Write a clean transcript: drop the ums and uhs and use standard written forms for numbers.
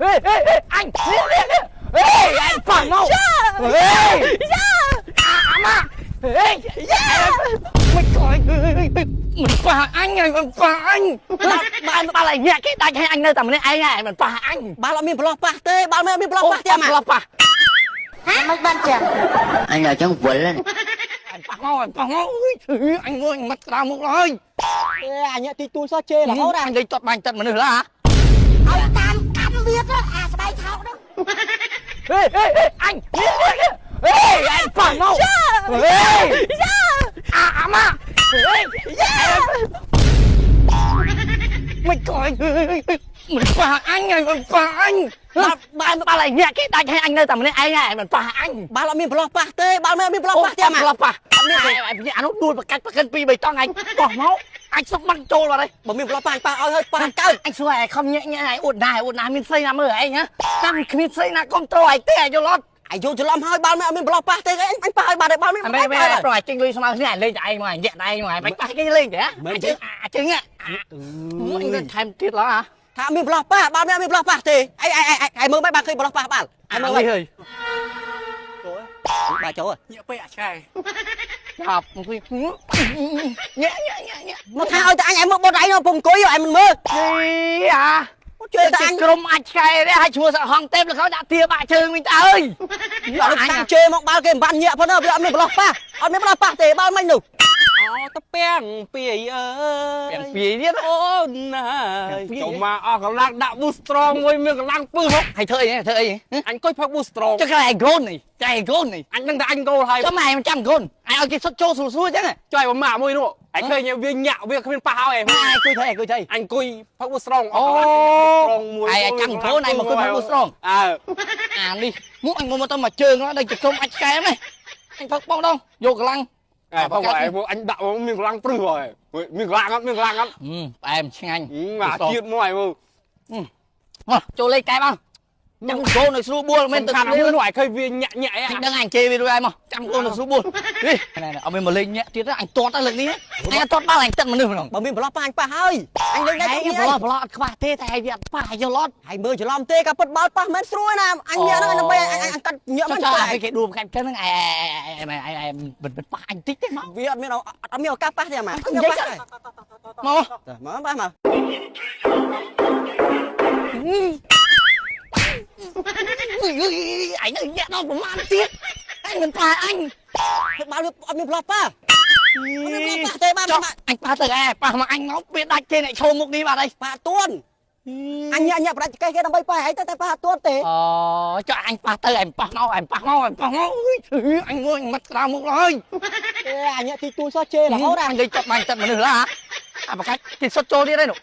ហេហេហេអញនេះនេះនេះហេអញប៉ះមកហេអាម៉ាហេយ៉ាមិនកយមិនប៉ះអញហើយមិនប៉ះអញបានបាល់ឲ្យញាក់គេដាច់ឲ្យអញនៅតែម្នាក់ឯងហើយមិនប៉ះអញ បាល់អត់មានប្រឡោះប៉ះទេបាល់មិនមានប្រឡោះប៉ះទេអាម៉ា ប្រឡោះប៉ះ មិនបានចឹង អញដល់ចឹងវិល អញប៉ះមកអញប៉ះមកអញងអញមកក្រៅមុខហើយ អេអញទីទួយសោះជេររហូត អញលេងទាត់បាញ់ទឹកមនុស្សឡា ឲ្យតាមកម្មវាទៅអាស្បែកថោកហ្នឹង ហេហេហេអញនេះនេះហេអញប៉ះមកហេអាអាម៉ាហេយ៉ាមិនកយមិនប៉ះអញហើយមិនប៉ះអញបានបាល់ឲ្យញាក់គេដាច់ឲ្យអញនៅតែម្នាក់ឯងហើយមិនប៉ះអញ បាល់អត់មានប្រឡោះប៉ះទេបាល់មិនមានប្រឡោះប៉ះទេអាម៉ា ប្រឡោះប៉ះអត់មានទេអានោះដួលប្រកាច់ប្រកិនពីរបីតង់អញប៉ះមកអញសុកបាំងចូលបាត់ហើយ បើមានប្រឡោះប៉ះអញប៉ះឲ្យហើយប៉ះកើត អញសួរឯងខំញាក់ញាក់ឯងអួតដែរអួតណាមានស្រីណាមើលឯងហ៎តាមគ្មានស្រីណាគ្រប់ត្រូលឯងទេឯងយល់អត់ អាយល់ច្រឡំហើយបាល់មិនមានប្រឡោះប៉ះទេអញប៉ះឲ្យបាត់ហើយបាល់មិន អមេមេប្រហែលចេញលុយស្មើគ្នាលេងតែឯងមកញាក់តែឯងមកបាច់ប៉ះគេលេងទេអាជើងអាជើងអញថែមទៀតឡើយ ថាមានប្រឡោះប៉ះបាល់មិនមានប្រឡោះប៉ះទេអីអីអីមើលមិនបានឃើញប្រឡោះប៉ះបាល់អីមើលមិន ហើយ បាទចូល ញាក់ពេកអាឆ្កែ ចាប់អង្គុយញាក់ញាក់ញាក់ញាក់ មកថាឲ្យតែអញឯងមើលបុតឯងពងអង្គុយឯងមិនមើល នេះអា ជេរតែអញ ក្រុមអាចឆ្កែទេឲ្យឈ្មោះសហងទេពលខដាក់ទាបាក់ជើងវិញទៅអើយ អត់តាំងជេរមកបាល់គេមិនបានញាក់ផងណាវាអត់មានប្រឡោះប៉ះអត់មានប្រឡោះប៉ះទេបាល់មិននោះ អូតពាំងពីអើយ ពាំងពីទៀត អូនណាចូលមកអស់កម្លាំងដាក់ boost strong មួយមានកម្លាំងពឹសហុក ហើយធ្វើអីធ្វើអី អញអង្គុយផឹក boost strong ចុះគេឯងកូននេះចែកូននេះ អញដឹងថាអញគោលហើយ ចុះម៉ែមិនចាំកូនឯងឲ្យគេសុតចូលស្រួលស្រួលចឹង ចុះឲ្យម៉ាក់មួយនោះឯងឃើញវាញាក់វាគ្មានប៉ះឲ្យឯង ម៉ែអង្គុយធ្វើអង្គុយធ្វើ អញអង្គុយផឹក boost strong អូ strong មួយ ឯងចាំកូនឯងមកអង្គុយផឹក boost strong អើ អានេះមកអញមកទៅមកជើងដល់ជាក្រុមអាចឆ្កែនេះអញផឹកបងដងយកកម្លាំង អែបងឯងអញដាក់មកមានកម្លាំងព្រឹសហើយមានកម្លាំងអត់មានកម្លាំងអត់ ផ្អែមឆ្ងាញ់ អាជាតិមកឯងមើល មកចូលលេខកែបងចាំកូនឲ្យស្រួលបួលមិន មិន ទៅ ខាត់មួយនោះឯងឃើញវាញាក់ញាក់អី អញដឹងអញជេរវារួចហើយមកចាំកូនឲ្យស្រួលបួលនេះអត់មានមកលេងញាក់ទៀតអញទាត់ទៅលើកនេះអញទាត់បាល់អញទឹកមនុស្សម្ដង បើមានប្រឡោះប៉ះអញប៉ះហើយអញលេងដែរ ឯង ទៅ ប្រឡោះប្រឡោះអត់ខ្វះទេតែឯងវាអត់ប៉ះយល់អត់ ហើយមើលច្រឡំទេក៏ពិតបាល់ប៉ះមិនស្រួលណាអញញាក់ហ្នឹងដើម្បីអញកាត់ញាក់មិន ចុះ ប៉ះ គេដួលកាច់ចឹងហ្នឹងឯងឯងឯងមិនប៉ះអញតិចទេមក វាអត់មានអត់មានឱកាសប៉ះទេអាម៉ា និយាយមក មកប៉ះមក អញនៅញាក់ដល់ប្រហែលទៀតអញមិនប៉ះអញ បាល់វាអត់មានប្រឡោះប៉ះអត់មានប្រឡោះប៉ះទេបាទ ចុះអញប៉ះទៅឯងប៉ះមកអញមកវាដាច់គេអ្នកឈោមុខនេះបាត់អី ប៉ះទួនអញញាក់ញាក់ប្រាច់កេះគេដើម្បីប៉ះឯងតែប៉ះទួនទេ អូចុះអញប៉ះទៅអញប៉ះមកអញប៉ះមកអញប៉ះមកអញងអញមកក្រៅមុខហើយ អេអញញាក់ទីទួយសោះជេររហូត អញលេងចាប់បាញ់ទឹកមនុស្សឡាអាបកាច់គេសុតចូលទៀតហើយនោះ